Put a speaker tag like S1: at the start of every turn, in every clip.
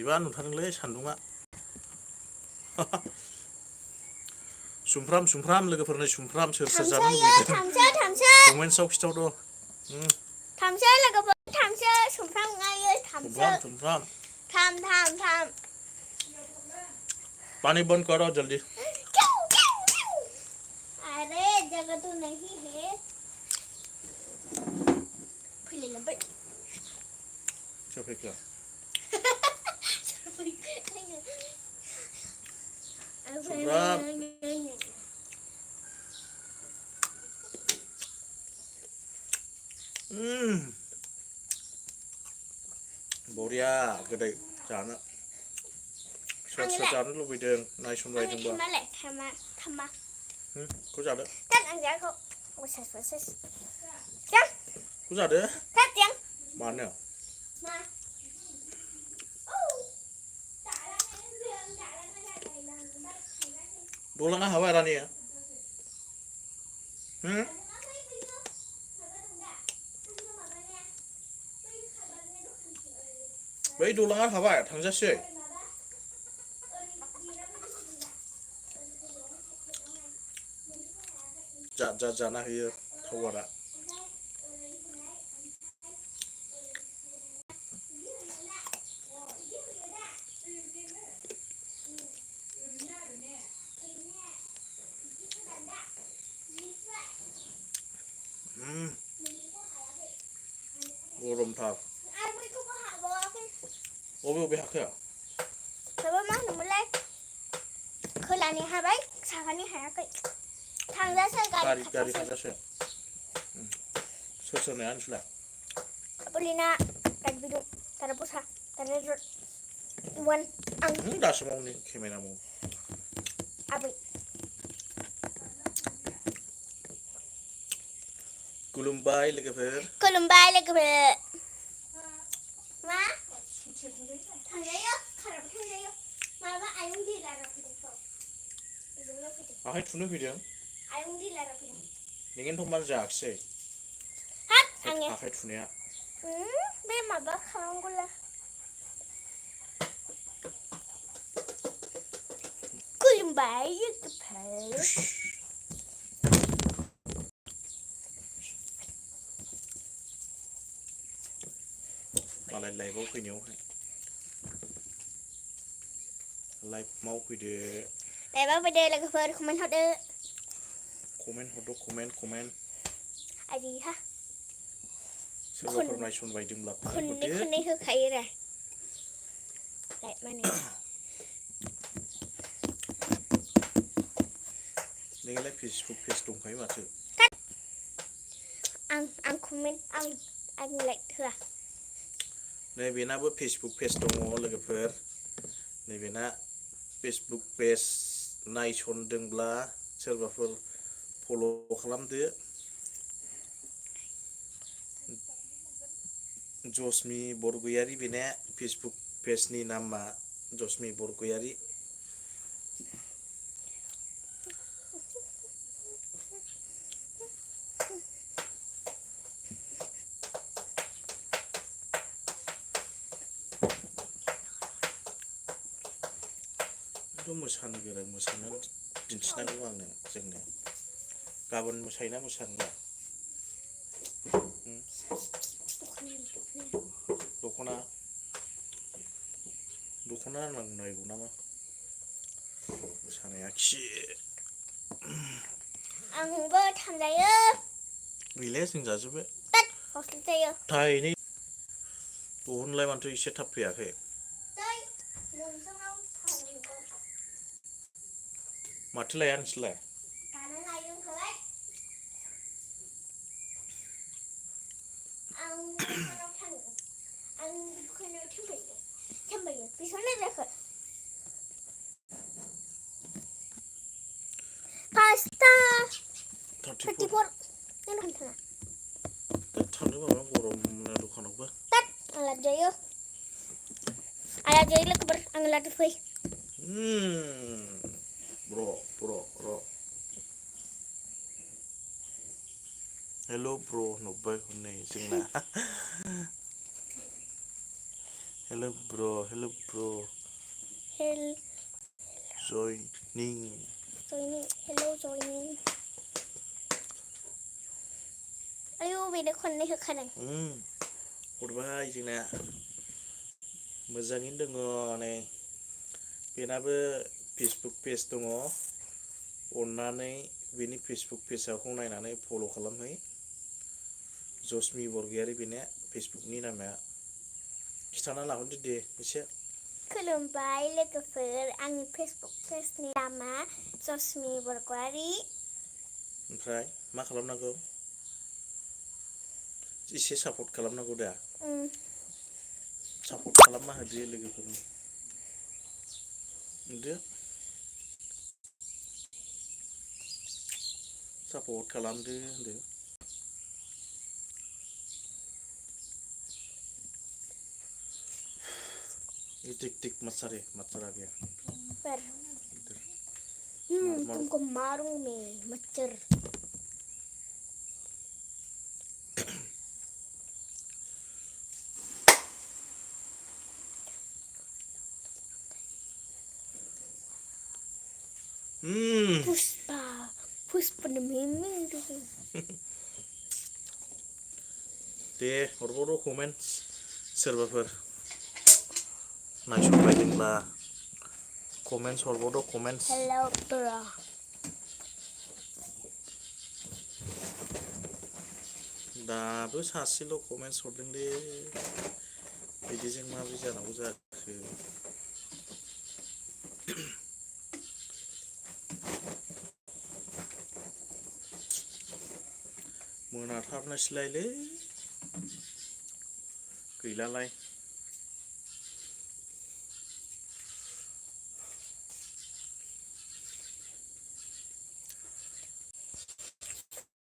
S1: बोरैबा नुथारदोंलै सान्दुङा सुमफ्राम लोगोफोरनो सुमफ्राम सोर जानो लुबैदों कमेन्ट्सआव खिथावद'
S2: थामसो लोगोफोर थामसो सुमफ्राम गायो
S1: सुमफ्राम
S2: थाम
S1: पानी बंद करो जल्दी
S2: अरे जगह तो नहीं है
S1: सोर फैखो सुमफ्राम बरिया गोदै जानो सोर जानो लुबैदों नायसनलायदोंबा खौ जादो खौ जादो मानो दलाङा हाबाय रानिया बै दलाङा हाबाय थांजासै जाना होयो टावारा गरमथार बबे हाखो
S2: मा होनोमोनलाय खोलानि हाबाय साहानि हायाखै थांजासै
S1: गारि थांजासै सोर नाया नोंसोरलाय
S2: Polina, Radbidung, Tarapusa, Taradrot, Iwan, Ang.
S1: Daso mau nih kamera mau.
S2: Abi.
S1: Kulumbai logoफोर.
S2: Kulumbai logoफोर. Ma? थांजायो खाराब थांजायो माबा आयं दिलारा फैदों
S1: आखाय थुनो फैदों
S2: आयं दिलारा फैदों
S1: नोंथ' मार जायाखिसै
S2: हाब आङो
S1: आखाय थुनाया
S2: बे माबा खालामगौला खुलुमबाय लोगोफोर
S1: मालाय लाइभआव फैनायावहाय लाइभआव फैदो
S2: लोगोफोर कमेन्ट हरदो
S1: कमेन्ट
S2: आदि हा
S1: सोरबाफोर नायसनबायदोंब्ला कमेन्ट हरदो
S2: खननै होखायो रा लाइभ माने
S1: नोंलाय फेसबुक पेज दंखायो माथो
S2: आं कमेन्ट आं लाइक होआ
S1: नैबेनाबो फेसबुक पेज दङ लोगोफोर नैबेना फेसबुक पेज नायसनदोंब्ला सोरबाफोर फल' खालामदो जसमि बरगयारि बेना फेसबुक पेजनि नामा जसमि बरगयारि मोसानो गोरों मोसानो दिन्थिनांगौ आंनो जोंनो गाबोन मोसायोना मोसानोला दख'ना नांगौ नामा मोसानाया खि
S2: आंबो थांजायो
S1: गैलाया जों जाजोबो
S2: हस्टेल
S1: थाहैनि बहनलाय माथो एसे थाब फैयाखै माथो लाया नोंसोरलाय
S2: Pasta
S1: 34 थांनो माबा गरमनो दखानावबो
S2: आलाजायो लोगोफोर आं लादो फै
S1: ब्र हेल' ब्र नुबाय हनै जोंना Hello bro,
S2: Hel
S1: joining.
S2: Hello joining. Ayo beda खननै होखादों.
S1: हरबाय जोंना मोजाङैनो दङ नै बेनाबो फेसबुक पेज दङ अननानै बेनि फेसबुक पेजखौ नायनानै फल' खालामहै जसमि बरगयारि बेना फेसबुकनि नामा खिथाना लाहरदो दे एसे
S2: खुलुमबाय लोगोफोर आंनि फेसबुक पेजनि नामा जसमि बरगयारि
S1: ओमफ्राय मा खालामनांगौ एसे सापर्ट खालामनांगौ दा सापर्ट खालामना होदो लोगोफोरनो होदो सापर्ट खालामदो होनदो ये टिक मत आ गया
S2: पर
S1: इधर
S2: तुमको मारूं मैं मच्छर पुष्पा ने मेमें
S1: दे हरबावदो कमेन्ट्स सोरबाफोर नायसनबायदोंब्ला कमेन्ट्स हरबावदो कमेन्ट्स
S2: हेलौ ब्रो
S1: दाबो सासेल' कमेन्ट्स हरदों दे बिदिजों माबोरै जानांगौ जाखो मोनाथारनोसैलायलै गैलालाय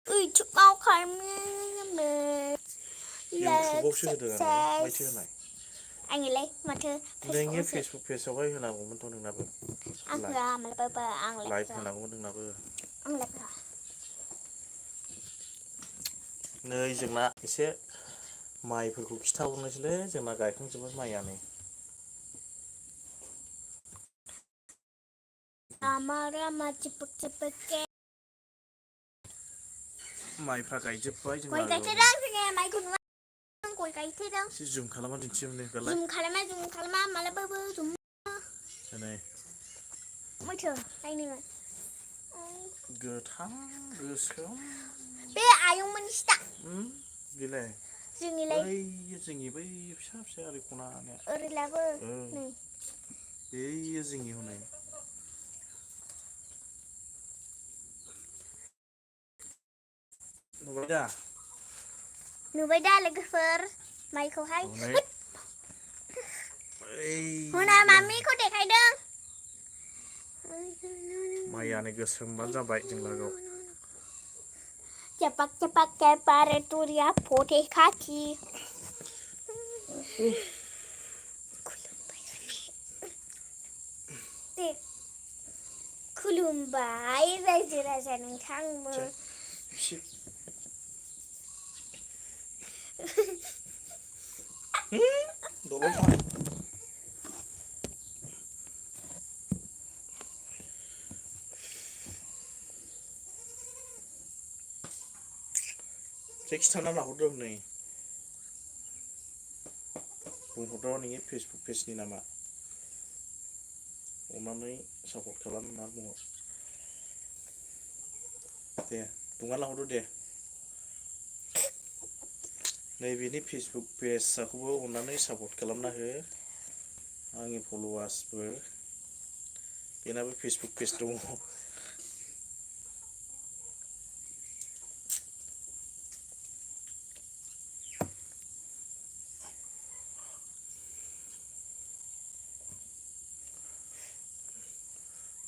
S2: YouTube खालामनो
S1: इउटुबावसो होदों आङो माइथो होनाय
S2: आंलाय माथो
S1: नोंनि फेसबुक पेजावहाय होनांगौमोनथ' नोंनाबो
S2: आं होआ मालाबाबो आं
S1: लाइभ होनांगौमोन नोंनाबो
S2: आं लाइभ होआ
S1: नै जोंना एसे माइफोरखौ खिथाहरनोसैलै जोंना गायखांजोब्बाय माइया नै
S2: रामा चिपक चिपके
S1: माइफ्रा गायजोब्बाय जोंना
S2: गय गायथेदों जोङो माइखौ नुवा गय गायथेदों
S1: एसे जुम खालामना दिन्थियोमोन दालाय
S2: जुम खालामा मालाबाबो जुम
S1: नै
S2: मैथो नायनो
S1: गोथां गोसोम
S2: बे आयंमोननिसो दा
S1: बेलाय
S2: जोंनिलाय
S1: बै जोंनि बै फिसा फिसा ओरै खनानिया
S2: ओरैलाबो नै
S1: बैयो जोंनि हनै
S2: नुबाय दा लोगोफोर माइखौहाय हना मामिखौ देखायदों
S1: माइयानो गोसोमबानो जाबाय जों लागोआव
S2: cepak cepak kayak pare turia putih kaki खुलुमबाय रायजो राजा नोंथांमोन
S1: खिथाना लाहरदों नै बुंहरदो नोंनि फेसबुक पेजनि नामा अननानै सापर्ट खालाम होनना बुंहर दे बुंना लाहरदो दे नैबेनि फेसबुक पेजखौबो अननानै सापर्ट खालामना हो आंनि फलोवार्सफोर बेनाबो फेसबुक पेज दङ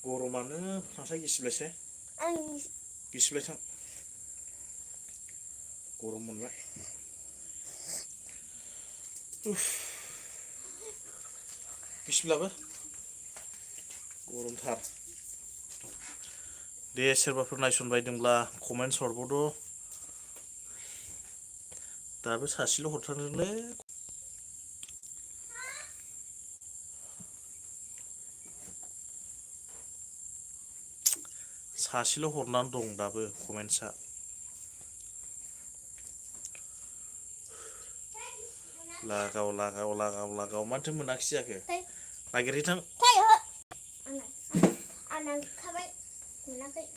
S1: गरमानो थांसाय गिसिब्लायसै गिसिब्लाय थां गरम मोनबाय गिसिब्लाबो गरमथार दे सोरबाफोर नायसनबायदोंब्ला कमेन्ट्स हरबावदो दाबो सासेल' हरथारदोंलै सासेल' हरनानै दं दाबो कमेन्टसा। लागाव लागाव लागाव लागाव माथो मोनाखिसै जाखो? नागिरहैथां।
S2: Thay hả? Ăn này. Ăn này. Khá vậy. Mình ăn cái.